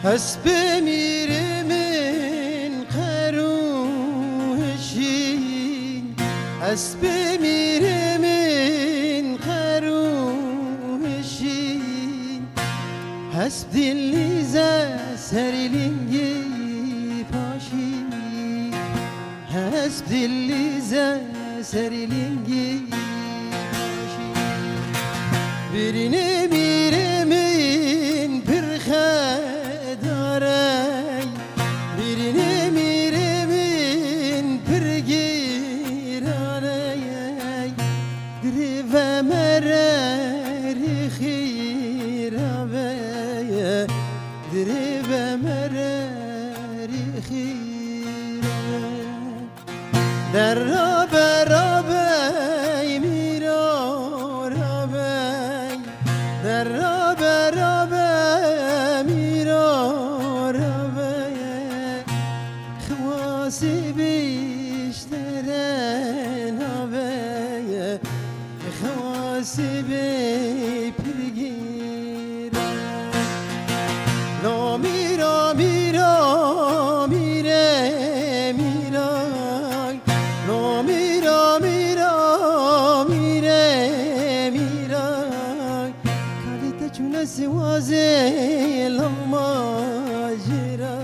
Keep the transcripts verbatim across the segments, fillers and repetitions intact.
Hespê mîrê min qerû hişîn, hespê mîrê min qerû hişîn, hesp dilîze serî lingî paşî, hesp dilîze serî lingî paşî. Birînê mîrê min pir xedar e, birînê mîrê min pir gîran e. Dirê ve mere rê xîra be, dirê ve mere rê xîra be. Derra be rabe, mîra rabe, derra be rabe, mîra rabe. Xewasî bîştere nabe, xewasî bê pirgî. Lo mîra, mîra, mîrê, mîra. Lo mîra, mîra, mîrê, mîra. Kalî te çûne siwazê lama jira.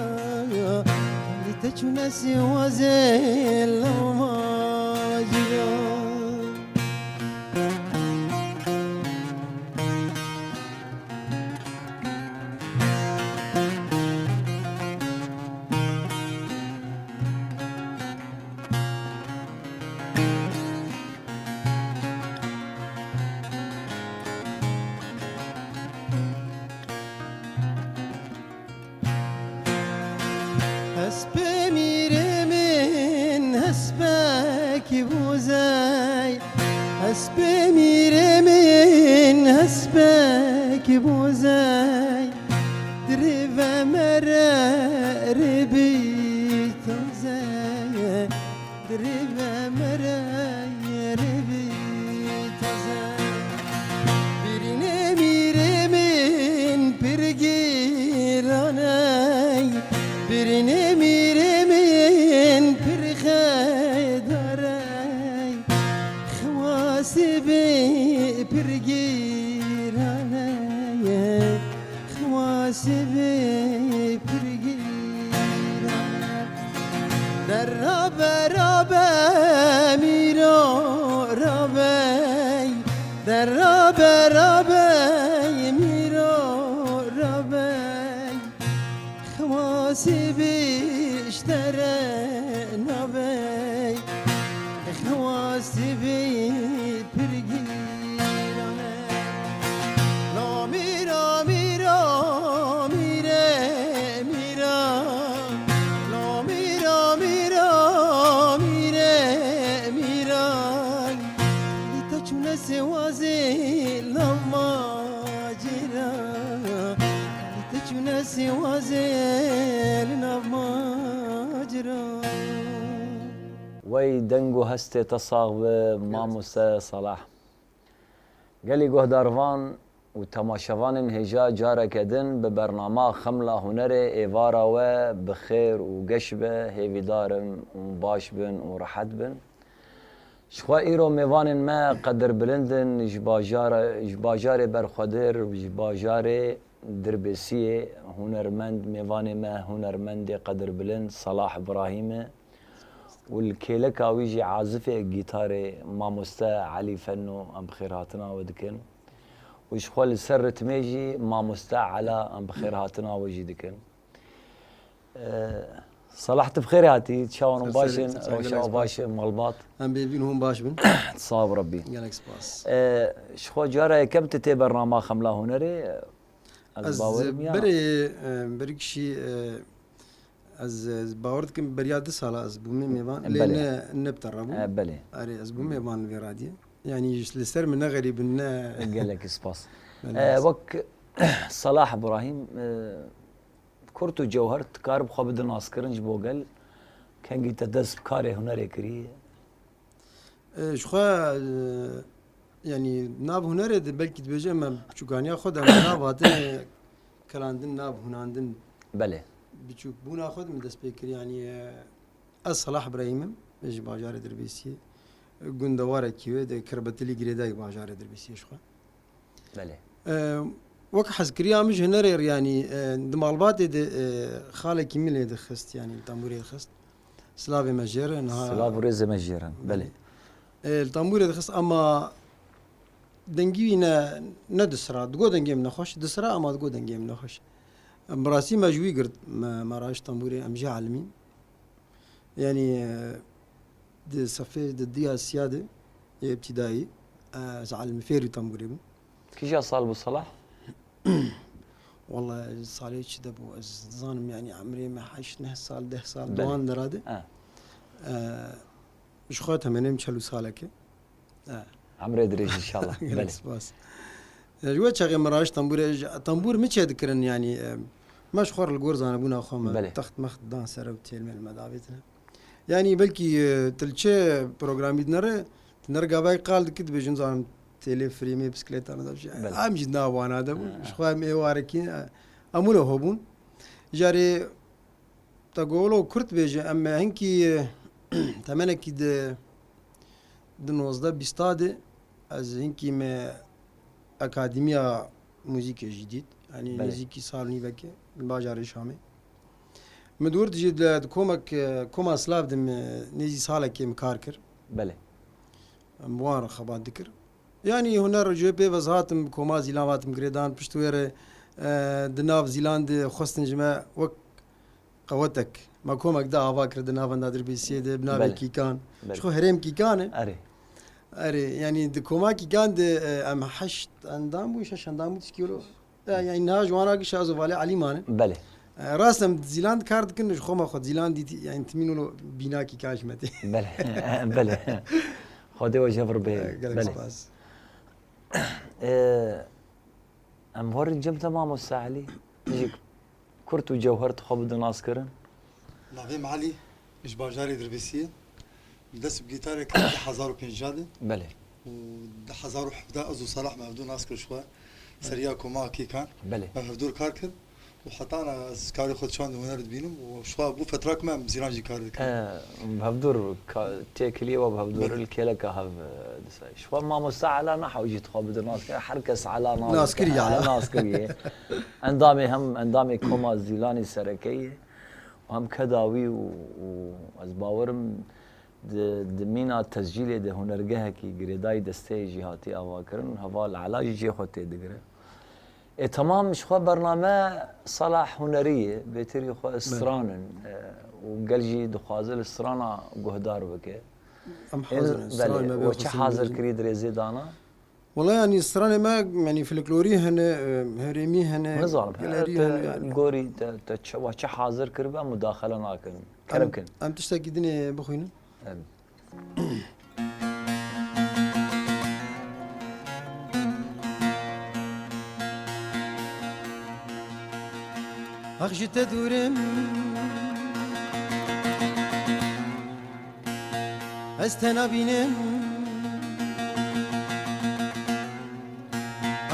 Kalî te çûne siwazê lama jira. Hespê mîrê min, hespekî bozey. Hespê mîrê min, hespekî bozey. Dirê ve mere rê bî taze. Dirê ve mere rê bî taze. Birînê mîrê min pir gîran e, birînê mîrê min pir xedar e. Xewasê bê pir gîran e. Xewasê bê pir gîran e. Derra be rabe mîro rabey. Derra be rabe mîro rabey. Xewasî bîştere nabey. Xewasî bî pir gîran e. Lo mîro, mîro, mîrê, mîra. Lo mîro, mîro, mîrê, mîra. Li te çûne sêwazê lama cîra. Li te çûne sêwazê li nav macira. Wey deng û hestê te sax be, mamoste Salah. Gelî guhdarvan û temaşevanên hêja careke din bi bernama Xemla Hunerê êvara we bi xêr û geş be, hêvîdar im hûn baş bin û rehet bin. Ji xwe îro mêvanên me qedirbilind in, ji bajara, ji bajarê Berxwedir, ji bajarê Dirbêsiyê hunermend, mêvanê me hunermendê qedirbilind Salah Ibrahîm e û li kêleka wî jî azifê gîtarê mamoste Elî Fenno em bi xêrhatina we dikin û ji xwe li ser ritmê jî mamoste Ela em bi xêrhatina we jî dikin. Ee, Salah, tu bi xêrê hatî, çawan baş in, rewşa baş in, malbat. Em bêbîn hûn baş bin. Sağ ol Rabbî. Gelek spas. Ee, ji xwe cara yekem tu tê bernama Xemla Hunerê, ez bawerim ya. Berê, e, berî kişî, e, ez, ez bawer dikim beriya du sala ez bûme mêvan, lê ne, ne bi te re bû. E, belê. Erê, ez bûme mêvan vê radiyê. Yanî ji li ser min ne xerîb in, ne. Gelek spas. Belê. E, wek Salah Ibrahîm, e, Kurt û Cewher dikarib xwe bidin naskirin ji bo gel, kengî te dest bi karê hunerê kirî? E, ji xwe, e, yanî nav hunerê de belkî dibêje me biçûkaniya xwe de me nav hatine kilandin, nav hunandin Belê. Biçûkbûna xwe de min dest pê kir, yanî, e, ez Salah Birahîm im, ji bajarê Dirbêsiyê. Gundewarekî wê di Kirbetilî girêdayî bajarê Dirbêsiyê ji xwe. Belê. E, wek hezkiriya min ji hunerê re, yanî, e, di malbatê de, e, xalekî min lê dixist, yanî li tembûrê dixist. Silavê me jê re, niha Silav û rêzê me jê re, belê. E, li tembûrê dixist, ama dengî wî ne, ne disira. Digot dengê min nexweş, disira, ama digot dengê min nexweş. Em bi rastî me ji wî girt, me, me raşt tembûrê, em jê elimîn. Yanî, e, di sefê di diya siya de yê îbtîdayî, e, ez elim fêrî tembûrê bûm. Kîja sal bû Salah? Walla salê çi de bû, ez dizanim, yanî emrê me heşt neh sal, deh sal, Belê. Di wan dera de. Ha. E, ji xwe temenê min çel û salek e. E. Emrê dirêj inşallah. Gelek Belê. Spas. E, ji we çaxê min raşt tembûrê, ji, tembûr min çê dikirin, yanî, e, me ji xwe re li gor zanebûna xwe me Belê. Text mext dan ser ew têlmê li me davêtine. Yanî belkî, e, tu li çi programî dinere, tu nere gavayê qal dikî dibêjin zanim têlê frêmê, bisiklêta ne da bir şey. Belê. Em jî nav wana de bûn. Ha. Ji xwe em ê warekî, e, em wilo hebûn. Jarê te golo kurt bêje, em hinkî, e, temenekî di, di nozdeh bîsta de ez hinkî me akademiya muzîkê jî dît. Yanî Belê. Nêzîkî sal nîvekê li bajarê Şamê. Min diwir jî di, di komek, e, koma Silav de min nêzî salekê min kar kir. Belê. Em bi wan re xebat dikir. Yanî huner ji wê pê ve ez hatim, bi koma Zîlan hatim girêdan, pişt wê re, e, di nav Zîlan de xwestin ji me wek qewetek. Me komek de ava kir di navenda Dirbêsiyê de, bi navê Belê. Kîkan. Belê. Ji xwe herêm Kîkan e. Erê. Erê, yanî di koma Kîkan de, e, em heşt endam bûn, şeş endam bûn, tişkî wilo. E, yanî niha ji wana gişa ez û Valê Elî mane. Belê. E, rast em Zîlan kar dikin, ji xwe me xwe Zîlan dîtî, yanî timîn wilo bîna Kîkan ji me tê. Belê, belê. Xwedê we ji hev re bihêle. E, gelek Belê. Spas. E, em werin cem te mamoste Elî. Tijî kurt û cewher dixwe bidin naskirin. Navê min Elî, ji bajarê Dirbêsiyê. Dest bi gîtarê kir di hezar û pênc de. Belê. Û di hezar û hevdeh ez û Salah me hevdû nas kir ji xwe. Seriya koma Kîkan. Belê. Me hevdû kar kir. Û heta na ez karê xwe çand û huner dibînim. Û ji xwe bû fetrak me em Zîlan jî kar dikin. E, hevdûr ka-, têkiliyê we bi hevdûr Belê. Li kêleka hev, e, disay. Ji xwe mamoste Ela Nahaw jî dixwe bidin nas kir. Her kes Ela nas Nas kiriye, Ela. Nas kiriye. Endamê hem, endamê koma Zîlanî sereke ye. Hem keda wî û, û ez bawerim di, di mîna tescîlê de hunergehekî girêdayî desteyê jî hatî avakirin, heval Ela jî cihê xwe tê digire. Ê, temam ji xwe bername Salah hunerî ye, bêtirî xwe Belê. Stran in, e, û gel jî dixwaze li strana guhdar bike. Em Ê, hazir in, belê, stranê me bê we çi xwestin hazir bêjin. Kirî di rêzê dana? Wela, yanî, stranê me, yanî, folklorî hene, e, herêmî hene, Nizanim, gelerî te hene, yanî. Gorî te, te çi, we çi hazir kiribe, mudaxele nakin. Kerem Em, kin. Em tiştekî dinê bixwînin. Em. Ax ji te dûr im. Ez te nabînim.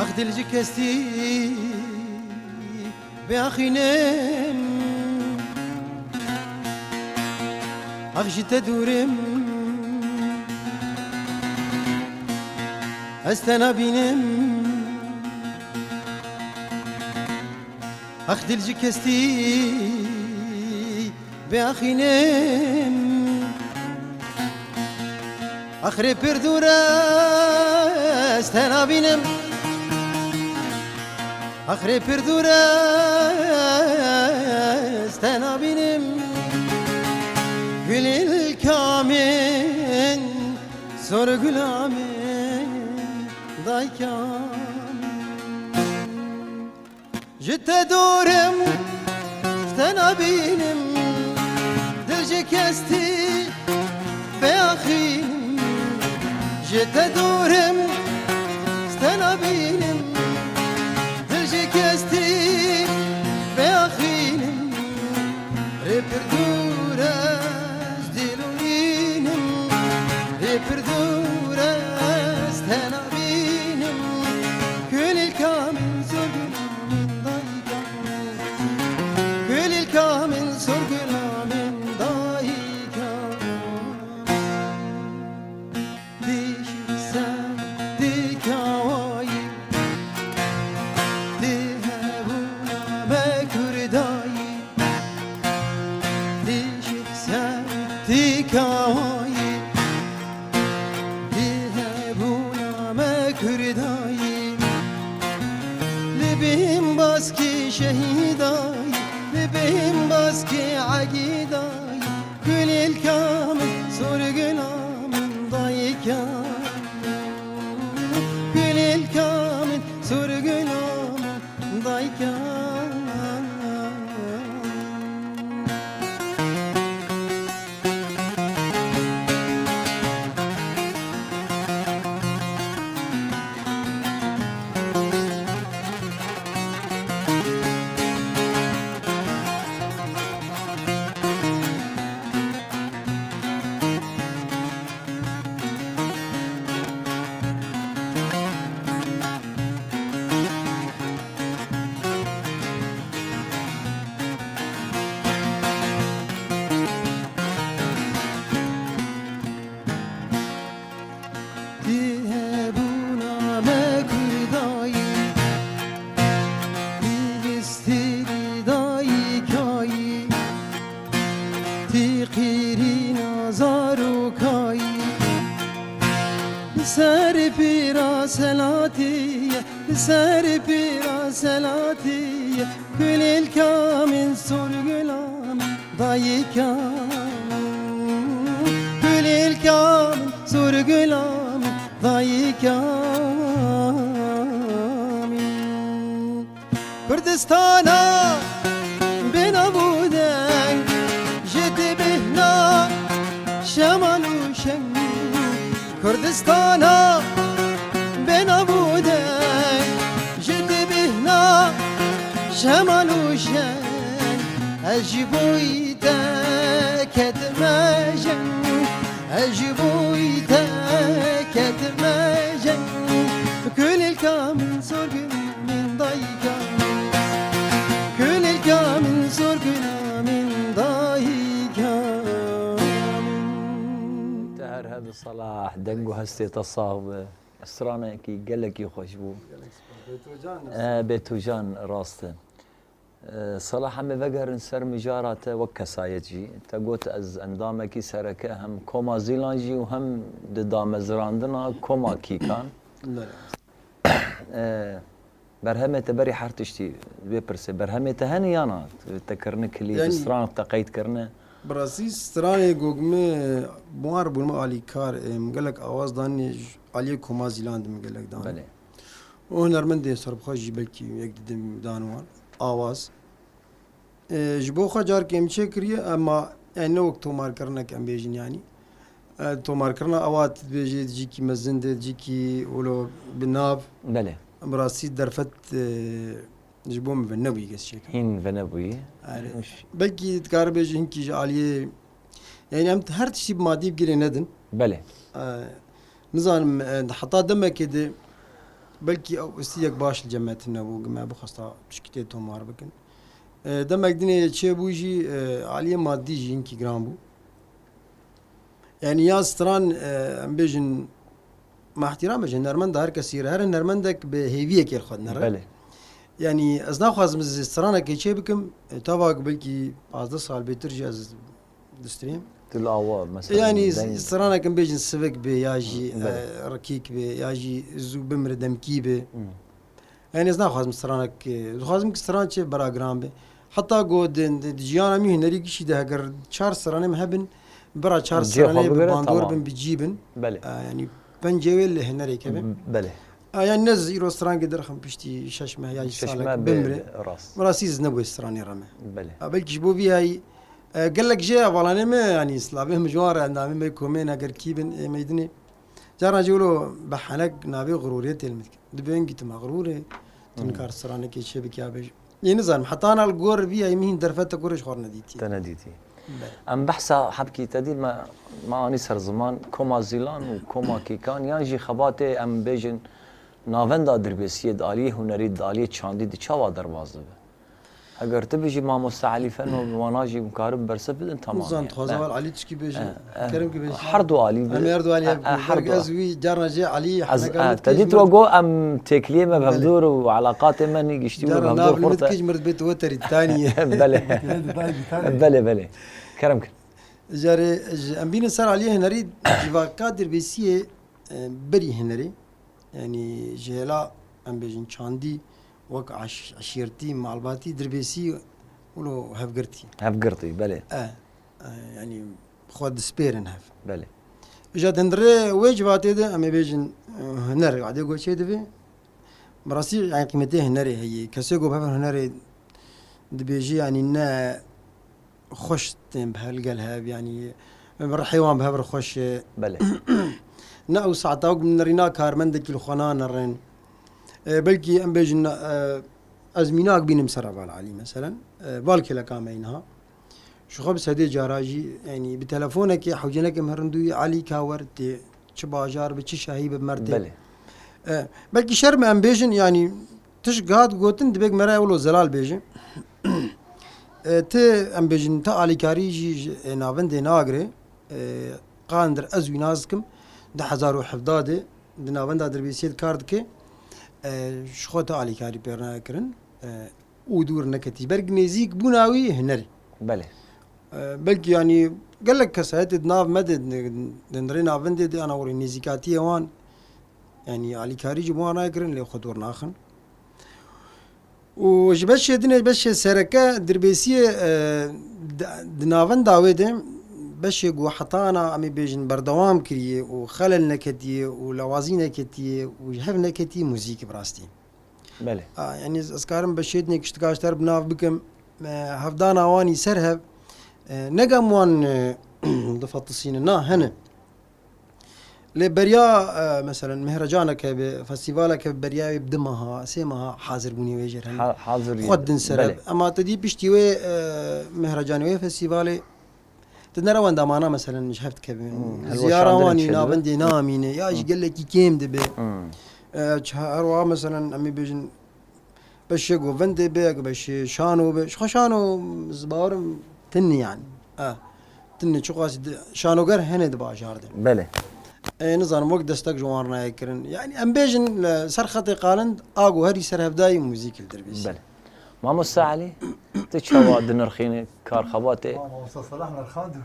Ax dil ji kestî biaxînim. Ax ji te dûr im. Ez te nabînim. Ax dil ji kestî biaxînim. Ax rê pir dûr ez te nabînim. Ax rê pir dûr ez te nabînim. Gulê lilka min, sor gula min, dayka min. Ji te dûr im, te nabînim, dil ji kestî biaxînim. Ji te dûr im, te nabînim, dil ji kestî biaxînim. Rê pir dûr ez dîl û nînim, rê pir dûr ez te nabînim. Kulîlka min, zor gula min, dayka min. Kurdayî, li bin baskê şehîdayî, li bin baskê egîdayî, kulîlka min, sorgula min, dayika min. Kulîlka min, sorgula min, dayika min. Tê hebûna me Kurdayî, tê vistêrî dayikayî, tê qêrîna zarokayî. Li ser pêra selatê ye, li ser pêra selatê ye, kulîlka min, sorgula min, dayika min. Kulîlka min, sorgula min, dayika min. Kurdistana bê nav û deng, ji di bêhna şemal û şeng. Kurdistana bê nav û deng, ji di bêhna şemal û şeng. Ez ji bo te ketime jeng, ez ji bo te ketime jeng. Kulîlka min, sorgula min, dayika min. Kulîlka min, sorgula min, dayika min. Te her hebe Selah, deng û hestê te sax be. Stranekî gelekî xweş bû. Gelek spas. Bêtocan. E, Bêtocan, rast e. E, Selah, em ê vegerin ser mijara te wek kesayet jî. Te got, ez endamekî sereke hem Koma Zîlan jî û hem di damezrandina Koma Kîkan. Belê. E, berhemê te berî her tiştî vê pirsê. Berhemê te hene yana? Te kirine klîp, Yanî, stran te qeyd kirine? Bi rastî stranê ku min war bûn, min alîkar, e, min gelek awaz danî, ji aliyê Koma Zîlan de min gelek dan. Belê. Û hunermendên serbixwe jî belkî yek didim dan wan. Awaz. E, ji bo xwe carkê min çêkiriye, ema, e, ne wek tomarkirinek em bêjin, yanî. E, tomarkirina ewa, tu dibêjî di cîkî mezin de, di cîkî wilo bi nav. Belê. Em bi rastî derfet, e, ji bo min venebûyî, kes çêkir. Hîn venebûyî. Erê. Belkî dikare bêjî hinkî ji aliyê, yanî em her tiştî bi madî bi girê nedin. Belê. E, nizanim, e, heta demekê de belkî ew istiyek baş li cem me tune bû, me bixwesta tişkî tê tomar bikin. E, demek dinê çêbû jî, e, aliyê madî jî hinkî giran bû. Yanî ya stran, e, em bêjin, me ihtiram e ji hunermenda her kesî re, her hunermendek bi hêviyekê li xwe dinere. Belê. Yanî ez naxwazim ez stranekê çê bikim, e, tava ku belkî pazdeh sal bêtir jî ez distrêm. Tu li awa, mesela, Yanî deng- stranek em bêjin sivik be, ya jî, Belê. e, rikîk be, ya jî zû bimire, demkî be. Hmm. Yanî ez naxwazim stranek, e, dixwazim ki stran çê bira giran be. Heta ku di, di, di jiyana min hunerî gişî de heger çar stranê min hebin, bira çar Cihê xwe stranê bi bigire, bandor tamam. bin, bi cî bin. Belê. E, yanî pencê wê li hunerê kevin. Belê. E, yanî ne ez îro strankê derxim piştî şeş meh ya jî Şeş salek meh bê, bimire. bê, rast. Min rastî ez nebûye stranê re me. Belê. E, belkî ji bo vî hayî, e, gelek jê hevalanê me, yanî silavê min ji wan re, endamê me komê neger kî bin, ê meydinê. Caran jî wilo bi henek navê xurûriyetê li min dikin. Dibê hingî tu mexrûr î, tu Hmm. nikar stranekê çê bikî ya bêj. Ê nizanim, heta na li gor bî, ey min hîn derfet te gor ji xwe re nedîtî. Te nedîtî. Belê. Em behsa hebkî te dî me, me anî ser ziman, Koma Zîlan û Koma Kîkan, yan jî xebatê em bêjin navenda Dirbêsiyê di aliyê hunerî, di aliyê çandî di çawa derbas dibe? Heger tu bijî, mamoste Elî Feno, bi wana jî em karin bersiv bidin, tamam Nizan, e. dixwazim Eh. wal Elî tişkî bêje. Eh, eh. Kerim ki bêje. Her du alî bi- Em her du alî Eh, eh, her du. Ez wî carna jê Elî Ez, henekan eh, te dît we got em têkiliyê me bi Belê. hevdûr û elaqatê me nî giştî û bi Carna hevdûr nav xurt e. Min dikij mir dibê tu weterî tanî ye. Belê. Belê, belê. Kerem kir. Jarê, ji, em bînin ser aliyê hunerî, civaka Dirbêsiyê, e, berî hunerê. Yanî ji hêla, em bêjin, çandî, wek eş-, eşîrtî, malbatî, dirbêsî wilo hevgirtî. Hevgirtî, belê. E, e, yanî xwe dispêrin hev. Belê. Îja dindirê wê civatê de em ê bêjin, e, huner, wadê goçê divê. Bi rastî, yanî qîmetê hunerê heye. Kesê ku bi hev hunerê dibêjî, yanî ne xweş tên bi hev, li gel hev, yanî rihê wan bi hev re xweş e. Belê. Ne ew saeta wek min nirîna karmendekî li xwe nanirin. E, belkî em bêjin, e, ez mînak bînim ser heval Elî, meselen. E, val kêleka me yî niha. Ji xwe bi sedê cara jî, yanî bi telefonekê hewcêneke min herindûyî Elî ka wer tê, çi bajar bi, çi şahî bi, mer tê. Belê. E, belkî şerm e em bêjin, yanî tişk hat gotin, dibêk me re wilo zelal bêje. E, ti, em bêjin, ti alîkarî jî ji, e, navendê nagire. E, qandir ez wî nas dikim, du hezar û hevdeh de di navenda dirbêsiyê de kar dike. E, ji xwe ti alîkarî pê re nayê kirin. E, û dûr neketî. Belkî nêzîk bûna wî hunerî. Belê. E, belkî, yanî, gelek kesayetê di nav me de, di, di nirê navendê de, ana, werê nêzîkatiyê wan, yanî, alîkarî jî bi wan nayê kirin, lê xwe dûr naxin. Û ji beşê din, beşê sereke dirbêsiyê, e, di, di navenda wê de beşê ku hetana, em ê bêjin, berdewam kiriye û xelel neketiye û lawazî neketiye û ji hev neketiye muzîk bi rastî. Belê. A, yanî ez, ez karim beşê dinê kiştika ji te re bi nav bikim. E, hevdana wan î ser hev, e, ne gam wan, e, difetisînin, na, hene. Lê beriya, e, meselen, mehrecaneke bi, festîvaleke bi, beriya wê bi du meha, sê meha hazirbûnê wê jê re hene. Ha-, hazirî. Xwe din ser hev. Belê. Ema te dî piştî wê, e, mehrecanê wê festîvalê, tu nere wenda mana, meselen, ji hev dikevin. Hmm, ziyara hilweşandin wan î çêdibe. Navendê namîne, ya jî Hmm. gelekî kêm dibe. Hmm. E, çi-, her wiha, meselen, em ê bêjin, beşê govendê be, ya beşê şano be. Ji xwe şano, ez bawerim, tinî, yanî. E, tinî, çiqas di-, şanoger hene di bajar de. Belê. E, nizanim, wek destek ji wan re nayê kirin. Yanî, em bêjin, li ser xetê qalind, a ku herî ser hev dayî muzîk li dirbêsî. Belê. Mamoste Elî, tu çawa dinirxînî kar xebatê? Ma-, Mamoste Selah nirxand û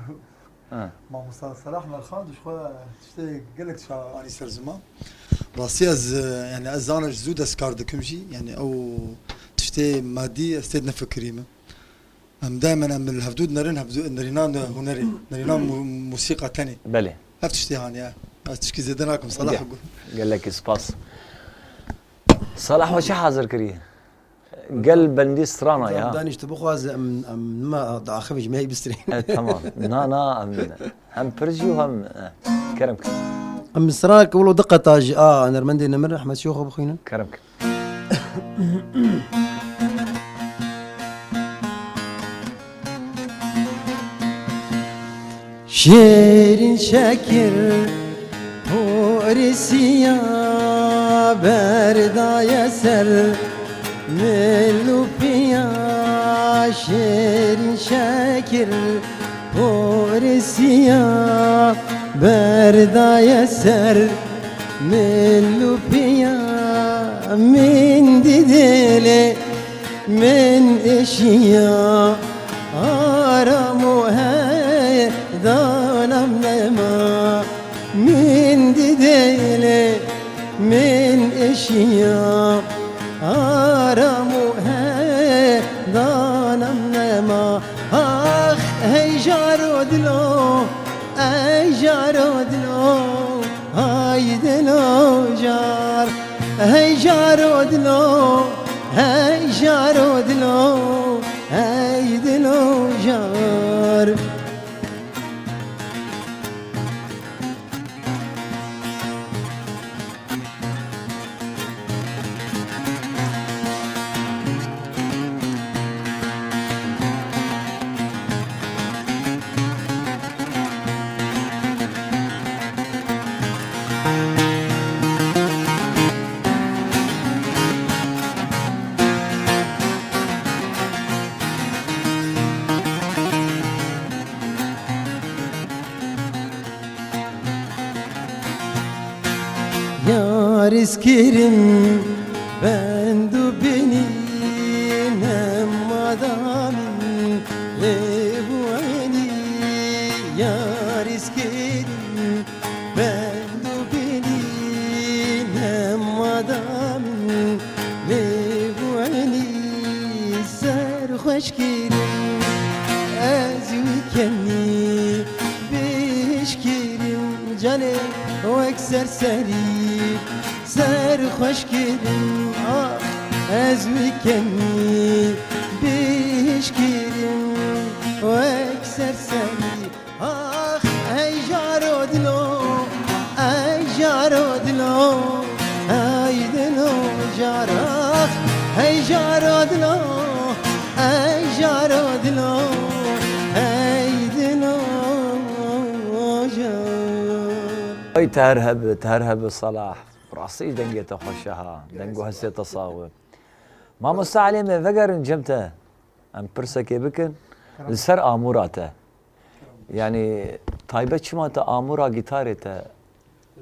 Ha. Mamoste Selah nirxand û ji xwe tiştê gelek tişta anî ser ziman. Rastî ez, e, yanî ez zana ji zû dest kar dikim jî. Yanî ew tiştê madî ez tê de nefikirîme. Em daimen em li hevdû dinerin, hevdû nerînan hunerê, nerînan mu-, musîqa tenê. Belê. Ev tiştê haniye. Ez tişkî zêde nakim, Selah Ge-, gu- gelekî spas. Selah we çi hazir kiriye? Gel bendî strana ya. Danîş tu bixwaze em, em nima daxivî ji me heyî bistrê. E, tamam. Na, na, em hem pir jî û hem, e, kerem kir. Em stranek wilo diqeta jî a hunermendê nemir Ehmed Şêxo bixwînin. Kerem kir. Şêrîn şekir porisiya berdaye ser min û piya. Şêrîn şekir porisiya berdaye ser min û piya. Min dî dilê min eşiya, aram û hedanam nema. Min dî dilê min eşiya, aram û hedanam nema. Ax, hey jaro dilo, ey jaro dilo, hay dilo jar. Hey jaro dilo, hey jaro dilo, hey dilo jar. Yar ez kirim bend û binî, nema da min lê bû enî. Yar ez kirim bend û binî, nema Min lê bû enî ser xweş kirin, ez wî kenî bêş kirim, canê wek serserî ser xweş kirin, ah, ez wî kenî bêş kirim wek serserî. Ax, ey jaro dilo, ey jaro dilo, ey dilo jar. Ax, ey jaro dilo, ey jaro dilo, ey dilo jar. Ay, te her hebe, te her hebe Salah. Rastî dengê te xweş e ha. Deng û hestê te sax be. Mamoste Elî, me vegerin cem te. Em pirsekê bikin. Li ser amûra te. Yanî taybet çima te amûra gîtarê te,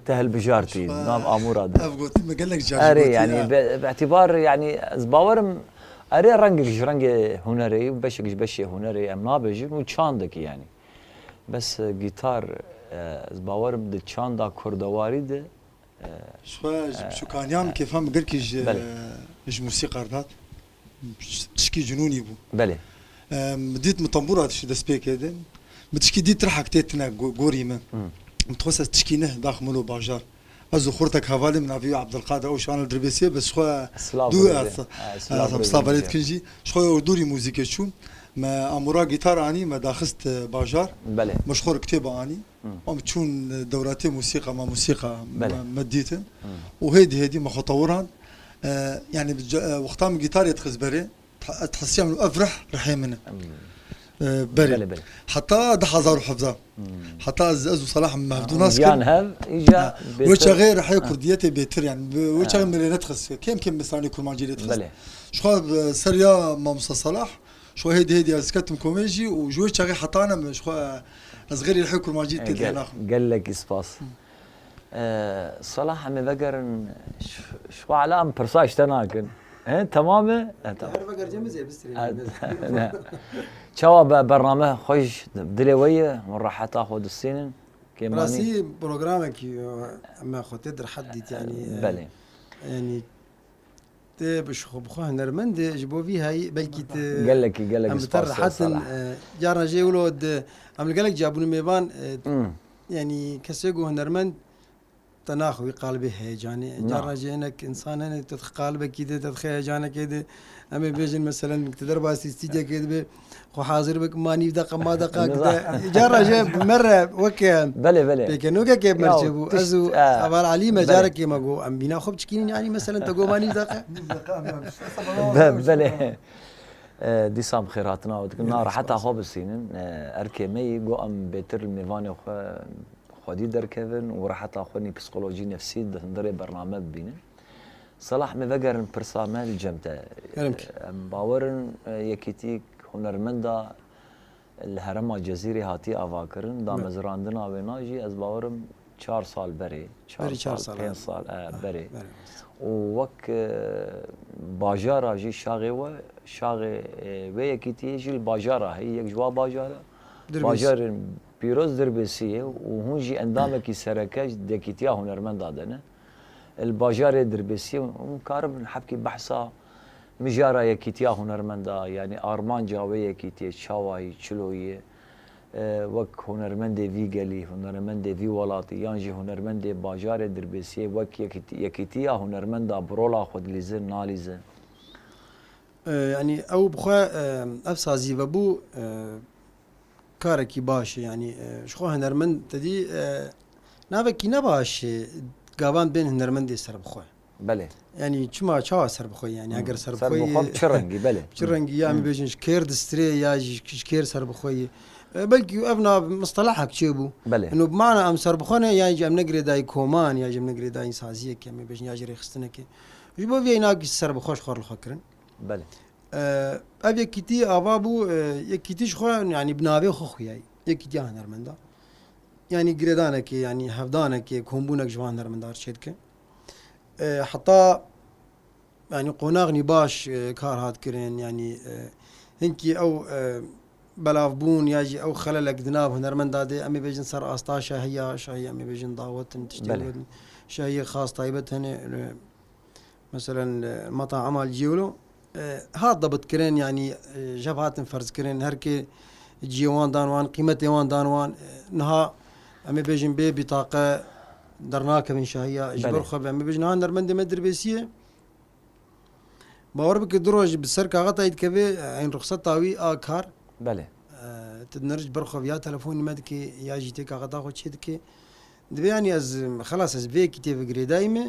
te hilbijartî, nav amûra de? Ev gotin me gelek car jî Erê, gotiye. Yanî be, bi îtîbar, yanî ez bawerim, erê rengek ji rengê hunerê û beşek ji beşê hunerê em nabêjin û çandekî yanî. Bes, e, gîtar, e, ez bawerim di çanda kurdewarî de, e, Ji xwe ji e, biçûkaniyan e, kêfa min gelkî ji, belê. E, ji mûsîqa re dihat. Tişkî cinûnî bû. Belê. Em, dît min tembûra dişî destpêkê de. Min tişkî dît rihek tê tine go-, gorî min. Hmm. Min dixwest ez tişkî neh dax min û bajar. Ez û xurtek hevalê min navî wî Abdulkadir, ew şanil Dirbêsiyê, bes xwe Silav dû birêz ez, e. Ha, silav ez birêz silav e. Belê dikin jî. Ji xwe dûrî muzîkê çûm. Me amûra gîtar anî, me daxist, e, bajar. Belê. Me ji xwe re kitêba anî. Hmm. Em çûn, e, dewratê mûsîqa, ma mûsîqa Belê. Me, me dîtin. Hmm. Û hêdî hêdî me xwe tewirand. E, yanî bi ca-, e, wexta min gîtarê dixist berê, ta-, ez dihesiya min ev rih, rihê min e. Hmm. E, berê. Belê, belê. Heta du hezar û hevdeh. Hmm. Heta ez, ez û Salah em hevdû Ha, nas giyan kirin. Hev, îca Ha, bêtir. Wê çaxê rihê Ha. Kurdiyetê bêtir, yanî bi-, wê Ha. Çaxê min lê nedixist. Kêm kêm min stranê kurmancî lê dixist. Belê. Ji xwe, e, ser ya mamosta Salah, Ji xwe hêdî hêdî ez ketim komê jî û ji wê çaxê heta ne min ji xwe ez xêrî rihê kurmancî E, têt gel-, lê naxim. Gelekî spas. E, Salah, em ê vegerin, ş-, ji xwe ela em pirsa ji te nakin. He, temam e? E, tamam. Her veger cem zê bistrê. E, ne. Çawa be, bername xweş dilê we ye, hûn reheta xwe distînin? Kêmanî? Rastî programekî, e, me xwe tê dirhet dît, yanî, e, Belê. Yanî, Tê bi xwe, bi xwe hunermend e, ji bo vî heyî belkî tu Gelekî, gelekî em bi te spas, rehet in, Salah. E, carna jê wilo di, em li gelek ciya bûne mêvan, e, Hmm. Yanî kesê ku hunermend te naxwe wî qalibê heyecanê. Na. Carna jê hinek însan hene, te dixwe qalibekî de, te dixwe heyecanekê de. Em ê bêjin, meselen, tu derbasî stûdyekê dibe, Xwe hazir bik, ma nîv deqa, ma deqa Nizam. Gide. Cara jê me re weke Belê, belê. Pêkenokekê Ya, merçê bû. Tişt, Ez û e, Heval Elî me belê. Carekê me got, em bîna xwe biçikînin, yanî meselen te got ma nîv deqa. Be-, belê. E, dîsa bi xêr hatina we dikin. Gelek Na reheta spas. Xwe bisînin. E, erkê me yî got em bêtir li mêvanê xwe xwedî derkevin û reheta xwe nî psîkolojî nefsî di hundirê bername bibînin. Salah, me vegerin pirsa me li cem te. Kerem ki. Em bawer in, e, yekîtîk hunermenda li herêma Cezîrê hatiye avakirin, damezrandina wêna jî ez bawer im çar sal berê, çar Berê çar sal, sal, pênc ha. Sal, e, Ha, berê. Berê. Û wek, e, bajara jî şaxê we, şaxê, e, wê yekîtiyê jî li bajara heye, yek ji wa bajara, Dirbês. Bajarên pîroz Dirbêsî ye û hûn jî endamekî sereke di yekîtiya hunermenda de ne. Li bajarê Dirbêsiyê hûn karibin hebkî behsa mijara yekîtiya hunermenda, yanî armanca wê yekîtiyê çawa yî, çilo yî, e, wek hunermendê vî gelî, hunermendê vî welatî yan jî hunermendê bajarê Dirbêsiyê wek yekîti-, yekîtiya hunermenda bi rola xwe dilîzin, nalîzin? E, yanî ew bi xwe, e, ev sazî vebû, e, karekî baş e, yanî, e, ji xwe hunermend te dî, e, navekî ne baş e, gavan bên hunermendê serbixwe. Belê. Yanî çima, çawa serbixwe, yanî Hmm. eger serbixwe Serbixwe ye, bi çi rengî, belê. Çi Hmm. rengî ye, em Hmm. bêjin ji kêr distirê ya ji, ji kêr serbixwe ye. E, belkî ev nav mistelahek çêbû. Belê. Ino bi mana em serbixwe ne, yan jî em ne girêdayî koman, ya jî em ne girêdayî saziyekê, em ê bêjin ya jî rêxistinekê. Ji bo vê yî nakî serbixwe ji xwe re li xwe kirin. Belê. E, ev yekîtî ava bû, e, yekîtî ji xwe, yanî bi navê xwe xuyayî. Yekîtiya hunermenda. Yanî girêdanekê, yanî hevdanekê, kombûnek ji van hunermenda re çêdike. E, heta, yanî qonaxnî baş, e, kar hat kirin, yanî, e, hinkî ew, e, belavbûn ya jî ew xelelek di nav hunermenda de, em ê bêjin ser asta şahiya, şahî em ê bêjin dawet in, tiştên Belê. Win, şahiyê xas taybet hene, e, Meselen, e, metaima li ciyê wilo, e, hat dabitkirin, yanî, e, jev hatin ferzkirin, her kê ciyê wan dan wan, qîmetê wan dan wan. E, niha em ê bêjin bê bitaqe dernakevin şahiya. Ji ber Belê. xwe ve em ê bêjin, ha, hunermendê me dirbêsî ye. Bawer bike du roj bi ser kaxetayî dikeve, eyn ruxseta wî a kar. Belê. E, tu dineriş ber xwe ya telefonî me dike, ya jî tê kaxeta xwe çê dike. Dibê, yanî ez, xelas, ez vê yekî tê ve girêdayî me, e,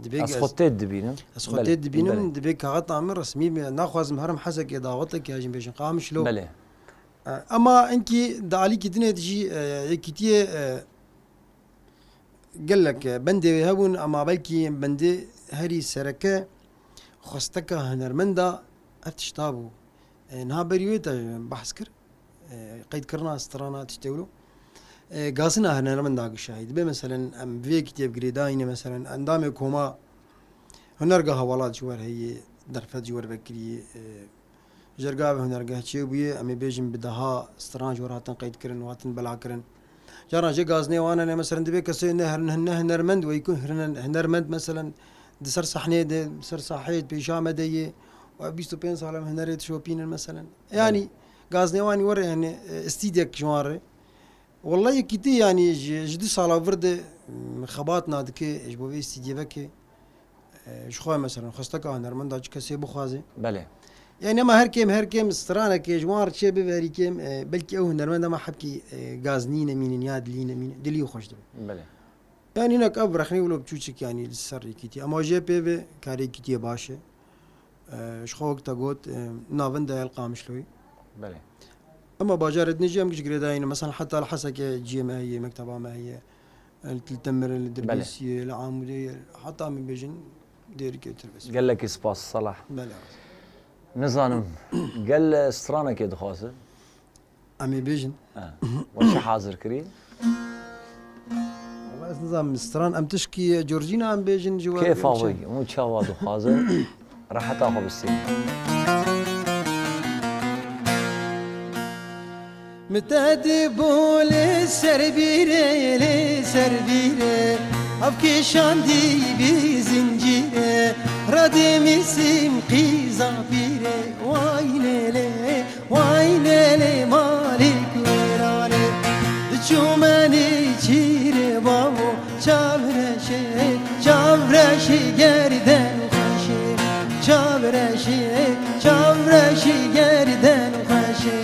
dibê Ez ez, xwe tê dibînim. ez xwe Belê, tê dibînim, belê. dibê kaxeta min resmî be. Naxwazim herim Hesekê daxetekê ya jî bêjin Qamişlo. Belê. E, ema inkî di alîkî dinê de jî, e, yekîtiyê, e, gelek, e, bendê wê hebûn, ema belkî bendê herî sereke xwesteka hunermenda ev tişta bû. E, niha berî wê te behs kir. E, qeydkirina strana tiştê wilo. E, gazina hunermenda gişahî. Dibê meselen em vê yekîtiyê bi girêdayî ne, meselen endamê koma hunergeha welat ji wer heye, derfet ji wer vekirî, e, Ji dergavê hunergeh çêbûye, em ê bêjin bi deha stran ji wir hatin qeydkirin û hatin belakirin. Caran jê gazinê wan hene, meselen, divê kesê ne her-, ne hunermend wê ku hine-, hunermend, meselen, di ser sahneyê de, ser saheyê pêşa me de yê û ev bîst û pênc sal em hunerê dişopînin, meselen. Yanî gazinê wan were, yani, e, stîdyek ji wan re. Wellahî yekîtî, yanî ji, ji du sala vir de, mm, xebat nadike ji bo vê stîdyê veke. E, ji xwe, meselen, xwesteka hunermenda çi kesê bixwaze. Belê. Yani, ema her kêm, her kêm stranekê ji wan re çê biverî kêm, e, belkî ew hunermend ema hebkî, e, gaznî nemînin ya dilî nemînin, dilî xweş dibe. Belê. Yani, hinek ev rexnê wilo biçûçik, yani, li ser yekîtî. Ema jê pê ve karê yekîtiyê baş e. E, ji xwe wek te got, e, navenda ye li Qamişloyê. Belê. Ema bajarê din jî em giş girêdayî ne. Mesela heta li Hesekê ciyê me heye, mekteba me heye. E, li Til Temir, li Belê. Dirbêsiyê, li Amûdê, heta em bêjin dêrikê Tirbês. Gelekî spas, Salah. Belê. Nizanim, gel stranekê dixwaze? Em ê bêjin. Ha. We çi hazir kirî? Wala ez nizanim, stran em tişkî Georgina em bêjin ji we. Kêfa wî, hûn çawa dixwaze, reheta xwe bistînin. Mitedî bû li ser bîrê, li ser bîrê, ev kêşandî bi zincîrê, radê mîsim qîza pîrê, way lê lê. Way lê lê malî kuranê, diçû menî çîrê bavo, çavreşê, çavreşî gerden xweşê, çavreşê, çavreşî gerden xweşê.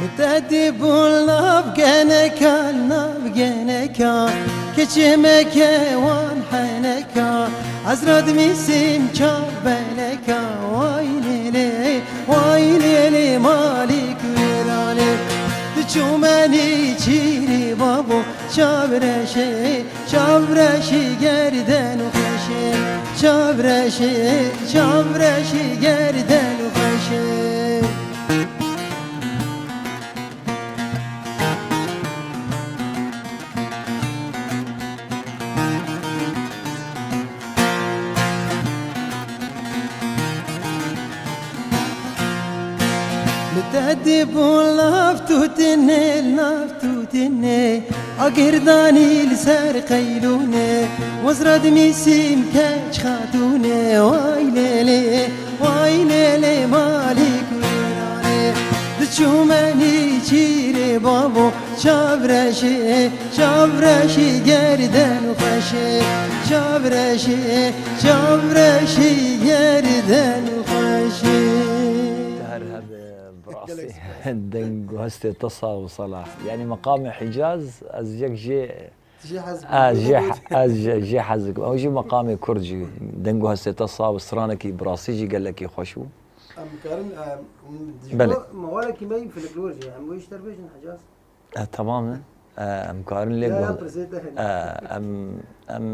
Mitedî bûn nav geneka, nav geneka, keçê me ke wan heneka, ez radimîsim çav beleka, way lê lê, way lê lê, malî kuranê, diçû menî çîrî babo, çavreşê, çavreşî gerden xweşê, çavreşê, çavreşî gerden xweşê. Mitedî bûn lav tûtinê, lav tûtinê, agirdanî li ser qeylûnê, wezra dimîsîm keç xatûnê, way lê lê, way lê lê, malî kuranê, diçû menî çîrê bavo, çavreşê, çavreşî gerden xweşê, çavreşê, çavreşî gerden xweşê. Her hebe bi rastî. Gelek spas. Deng û hestê te sax û Salah. Yanî meqamê Hicaz, ez yek jê, Jê hez ez jê, ez jê, jê hez dikim. Ew jî meqamê Kurd jî. Deng û hestê te sax û stranekî bi rastî jî gelekî xweş bû. Em karin, em, ji Belê. bo mewalekî me yî folklor jî. Em wê ji te re bêjin Hicaz. E, tamam e. E, em karin lê Ya, ya, guh-, pirsê te hene. e, em, em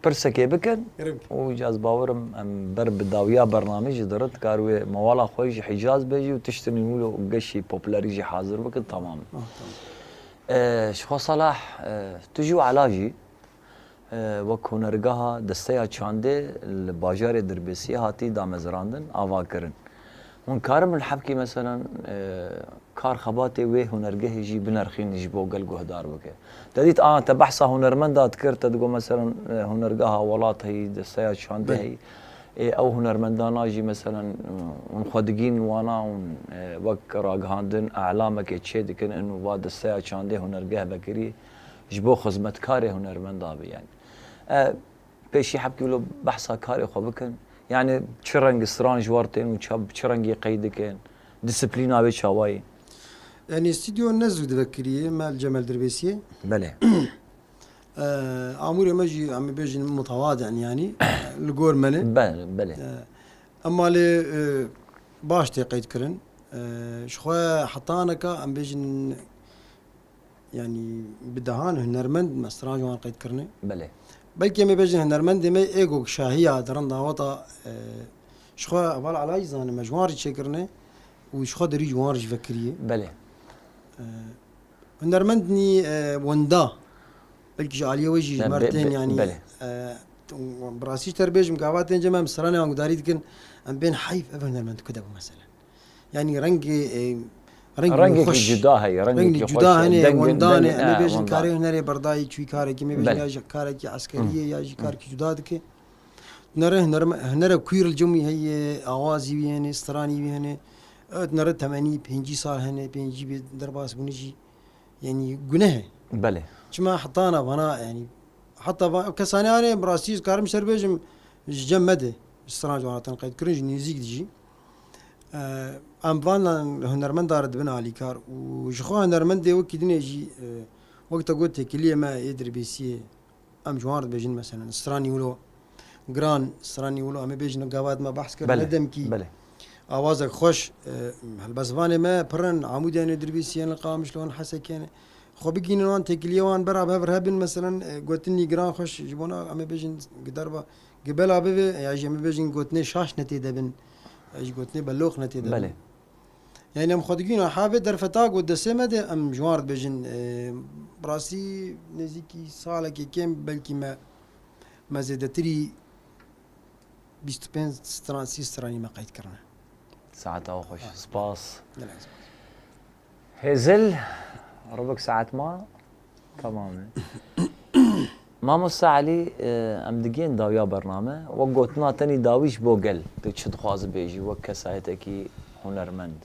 pirsekê bikin Rib. û ez bawerim em ber bi dawiya bernamê jî dirit kar wê mewala xwe jî Hicaz bêjî û tiştinî wilo geşî popülerî jî hazir bikin, tamam e. Ah, tamam. E, ji xwe Salah, e, tu jî û Ela jî, e, wek hunergeha desteya çandê li bajarê Dirbêsiyê hatî damezrandin, avakirin. Hûn karin min hebkî, meselen, e, kar xebatê wê hunergehê jî binerxîn ji bo gel guhdar bike. Te dît, a, te behsa hunermenda dikir, te digot, meselen, e, hunergeha welat heyî, desteya çandê Belê. heyî. Ê, ew hunermendana jî, meselen, hûn xwe digîn wana hûn, e, wek ragihandin, elamekê çê dikin, inu va desteya çandê hunergeh vekirî ji bo xizmetkarê hunermenda be, yanî. E, pêşî hebkî wilo behsa karê xwe bikin. Yanî çi rengî stran ji war tên û ça-, çi rengî qeyd dikin? Disiplîna wê çawa ye? Yanî stûdyo ne zû divekirî, me li Cemel Dirbêsiyê. Belê. E, amûrê me jî, em ê bêjin, mutewadi'in, yanî, li gor me ne. Belê, belê. E, em malê, e, baş tê qeyd kirin. E, ji xwe hetaneka, em bêjin, yanî, bi dehan hunermend me stran ji wan qeyd kirine. Belê. Belkî em ê bêjin hunermendê me ê ku şahiya di renda weta, e, ji xwe heval Ela jî zane, me ji wan re çêkirine û ji xwe derî ji wan re jî vekiriye. Belê. E, Hunermendnî, e, wenda. Belkî ji aliyê we jî ji Me, me re be-, tên, be-, yanî, belê. e, bi rastî ji te re bêjim, gava tên cem em stranê angudarî dikin, em bên heyf ev hunermend ku de bû, meselen. Yanî rengê, e, rengê Rengekî xweş, cuda heye, rengekî rengî xweş cuda e, hene, dengê, wendan e, dengê, em ê ha, bêjin wendan. karê hunerê berdayî çûyî karekî, em ê bêjin Belê. ya ji karekî eskeriyê ya jî karekî cuda dike. Nere, nere, nere kuîr li cem wî heye, awazî wî hene, stranî wî hene. Evet, nere temenî pêncî sal hene, pêncî bê derbas bûne jî. Yanî guneh e. Belê. Çima heta na vana, yanî, heta va-, ev kesanê anê, bi rastî ez karim ser bêjim, ji cem me de, ji stran ji wan hatin qeyd kirin, ji nêzîk de jî. E, em van hunermenda re dibin alîkar û ji xwe hunermendê wekî dinê jî, e, wek te got têkiliyê me ê Dirbêsiyê, em ji wan re dibêjin, meselen, stranî wilo giran, stranî wilo, em ê bêjin, gava me behs kir, Belê, ne demkî belê. awazek xweş, e, helbestvanê me pir in, Amûdê hene, Dirbêsiyê hene, Qamişlo hene, Hesekê hene. Xwe bigihînin wan têkiliyê wan bera bi hev re hebin, meselen, e, gotinî giran xweş ji bona, em ê bêjin, gi derba, gi bela bibe, ya jî em ê bêjin gotinê şaş ne tê de bin, ya jî gotinê belox ne tê de bin. Belê. Yanî em xwe digihînin, ha vê derfeta ku destê me de em ji wan re dibêjin, e, bi rastî nêzîkî salekê kêm belkî me, me zêdetirî bîst û pênc stran, sî stranî me qeyd kirine. Saeta we xweş. Ah. Spas. Gelek spas. Hêzil, ribik saet ma? Tamam e. Mamoste Elî, e, em digihên dawiya bername. Wek gotina tenî dawî ji bo gel, tu çi dixwazî bêjî wek kesayetekî hunermend?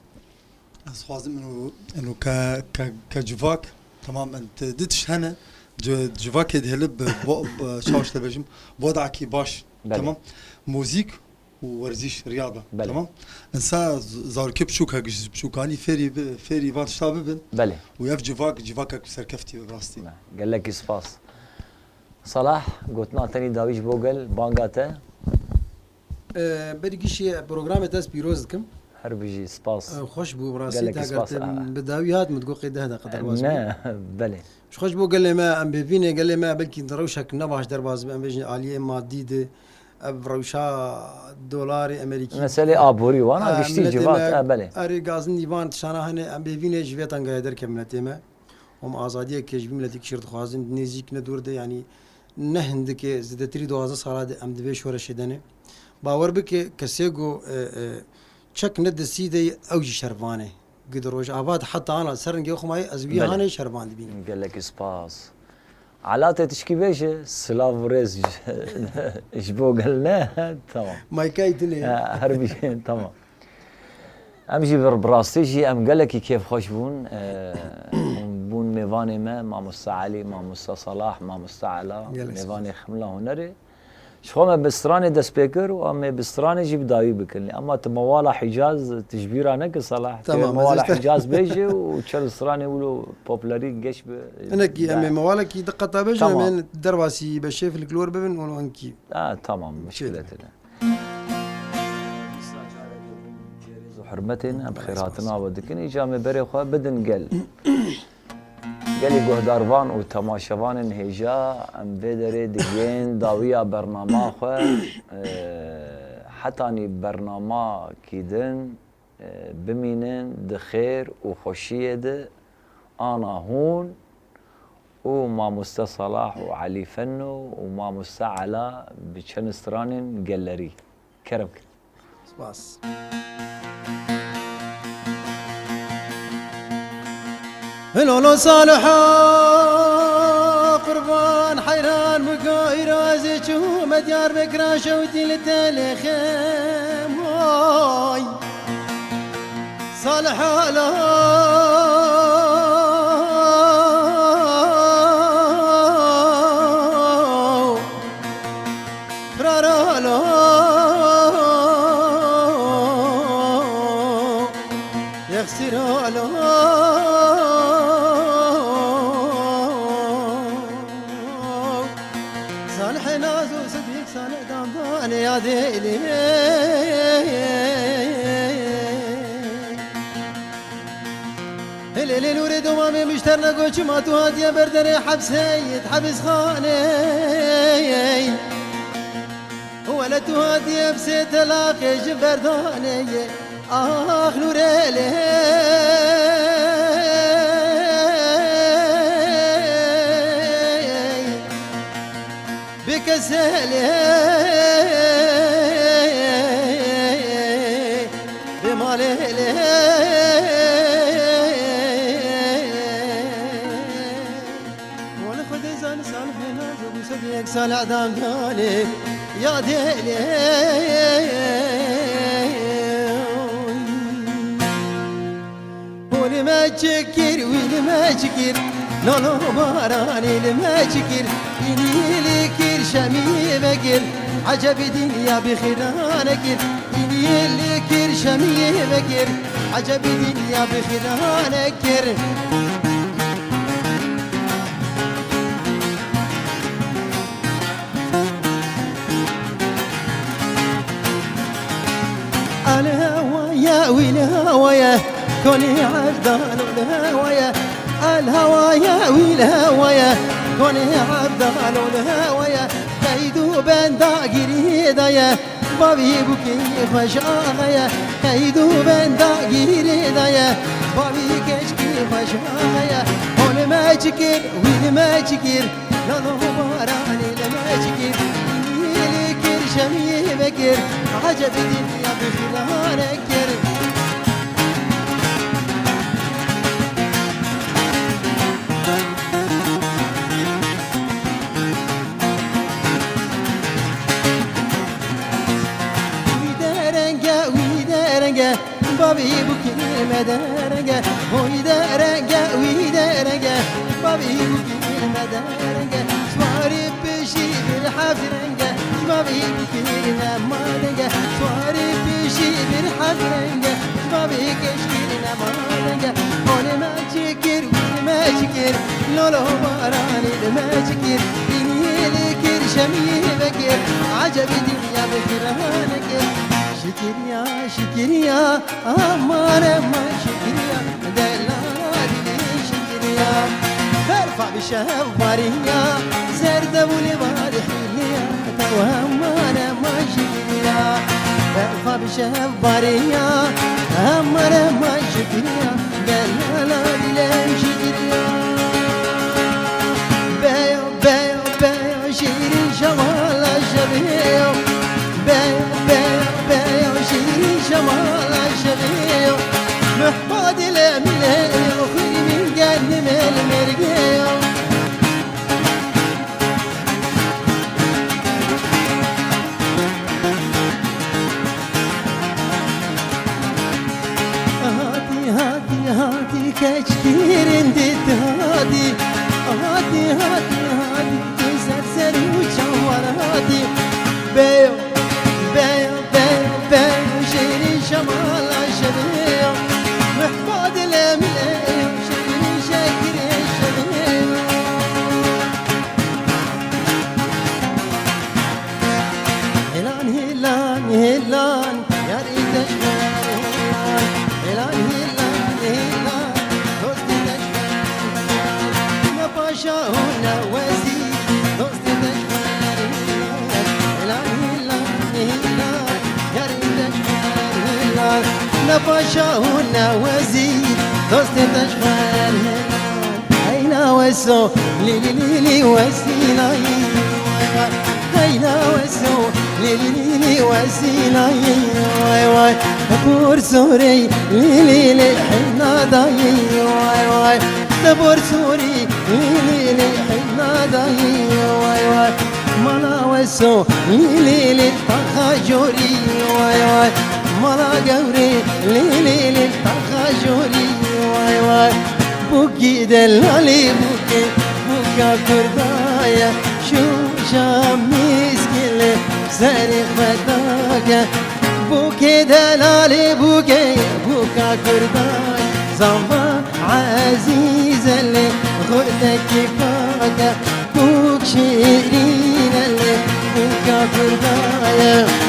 Ez dixwazim ino, ino ke, ke, ke civak, temam, en, di, di tişt hene, ci-, civakê dihêlib bi, bo, bi, çawa ji te bêjim, wadakî baş, Belê. temam, muzîk û werzîş, riyada, Belê. temam. Insa z-, zarokê biçûk hek ji biçûkanî fêrî bi, fêrî van tişta bibin. Belê. Û ev civak, civakek serkeftî be bi rastî. Be. Gelekî spas. Salah, gotina tenî dawî ji bo gel, banga te. Ee, berî gişê programê te ez pîroz dikim. Her bijî, spas. Ee, xweş bû, bi rastî Gelekî te eger spas, te a. bi dawî hat, min digot qey deh deqe derbas bû. Ne, belê. Ji xwe ji bo gelê me, em bêvînê gelê me, belkî di rewşek ne baş derbas be, em bêjin aliyê madî de, ev rewşa dolarê Amerîkî. Meselê aborî wana, Ee, giştî miletê civat, me, e, belê. erê gazin dîvan tiştana hene, em bêvînê ji vê tengayê derkevin miletê me. Em azadiyeke ji vî miletî kişîr dixwazin, nêzîk ne dûr de, yanî ne hindik e, zêdetirî duwazdeh sala de em di vê şoreşê de ne. Bawer bike, kesê ku, e, e, çek ne destî de ye, ew jî şervan e. Gi di Rojava de heta ana ser rengê xwe mayê, ez wî Belê. hanê şervan dibînim. Gelekî spas. Ela te tişkî bêje, silav û rêz ji, ji bo gel ne? Tamam. Maykayî tune. Ha, her bir şey, tamam. Em jî bi, bi rastî jî em gelekî kêfxweş bûn. E, hûn bûn mêvanê me, Mamoste Elî, Mamoste Salah, Mamoste Ela, Gelek spas. mêvanê Xemla Hunerê. Ji xwe me bi stranê dest pê kir û em ê bi stranê jî bi dawî bikin. Lê ema tu mewala Hicaz, tu ji bîra neke Salah. Tu Tamam, ez mewala işte Hicaz bêje û çel stranê wilo poplerî geş bi Hinekî em ê mewalekî di qeta bêjin, Tamam. em ê derbasî beşê folklor bibin û hinkî. Ha, tamam, Çê muşkile dibe. tine. Hurmetên em xêrhatina we dikin, îca me berê xwe bidin gel. Gelî guhdarvan û temaşevanên hêja, em vê derê digihên dawiya bernama xwe, e, hetanî bernama kî din, e, bimînin di xêr û xweşiyê de, ana hûn û mamoste Salah û Elî Feno û mamoste Ela bi çend stranên gellerî. Kerem kin. Spas. Hilolo Saliha qurban heyran bû, îro ez ê çûme Diyarbekira şewtî li telê xem. Way Saliha lo, Raralo, yexsiralo. Salih Nazo Sedik Salih Damdane ya deli. Hilê lê nûrê domamê mişterna goçima tu hatiye ber derê hepsê yê hebisxanê. Wele tu hatiye bi sê telaqê ji berdanê yê. Ax nûrê lê. Bi kesê lê, bi malê lê. Wele Xwedê zane Salihê Nazo bû sedî yek sal edam dane ya dê lê. Hûn li me çi kir, wî li me çi kir, lolo baranî li me çi kir, înî li kir, şemî vekir, ecebî dinya bi xîra nekir, înî li kir, şemî vekir, ecebî dinya bi xîra nekir. Al hewaya wî li hewaya, konê Evdalo li hewaya. Al hewaya wî li hewaya, konê Evdalo li hewaya. Qeyd û benda girî daye, bavî bûkî xweş axeye. Qeyd û benda girî daye, bavî keçkî xweş axeye. Hûn li me çi kir, wî li me çi kir? Lolo baranî li me çi kir? Yê li kir, şemiyê vekir, ecebî dinya bi xîra nekir. Wî derenge, wî derenge, bavî bûkî me derenge. Hoy derenge, wî derenge, bavî bûkî me derenge. Şwarî pişî bir hevdrenge, bavî bûkî me madenge. Şwarî pişî bir hevdrenge, bavî keşkî me madenge. Hûn li me çi kir, wî li me çi kir, lolo baranî li me çi kir, înî li kir, şemiyê vekir, ecebî dinya bi xîra nekir. Şikiriya, şikiriya, aman aman şikiriya, delala dilê şikiriya. Berfa bi şev bariya, zerde û li bar hîliya, tew aman aman şikiriya. Berfa bi şev bariya, aman aman şikiriya. Delala dilê şikiriya. Beyo, beyo, beyo, şîrîn şemala şevê yo. Beyo, beyo, beyo, şîrîn şemala şevê yo. Muhba dilê milê yo, xwînî min genî mêl mêrgê yo. Hatî, hatî, hatî, keçkî rindî hatî. Hatî, hatî, hatî, tu ser ser û çawan hatî. Beyo, beyo, beyo, beyo, şêrî şemala şevê yo. Mihba dilê milê yo, şêrî şekirê şevê yo. Hêlan, hêlan, hêlan, yarî te ji xwe re hêlan. Hêlan, hêlan, hêlan, dostê te ji xwe re hêlan. Ne paşa û ne wezîr, dostê te ji xwe re hêlan. Hêlan, hêlan, hêlan, yarî te ji xwe re hêlan. Ne paşa û ne wezîr, dostê te ji xwe re hêlan. Heyna Weso, li li li li wesîlayî, way way. Hey la weso, li li li li wesîlayî, way way. Bor sorê, li li li heyna dayî, way way. Te bor sorî, li li li heyna dayî, way way. Mala weso, li li li taxa jorî, way way. Mala gewrê, li li li taxa jorî, way way. Bûkî delalê bûkê, bûka Kurda ye, şûşa mîskê li serê xwe dake. Bûkê delalê bûkê, bûka Kurda ye, zava ezîz e lê xurtekî pak e. Bûk şîrîn e lê bûka Kurda ye.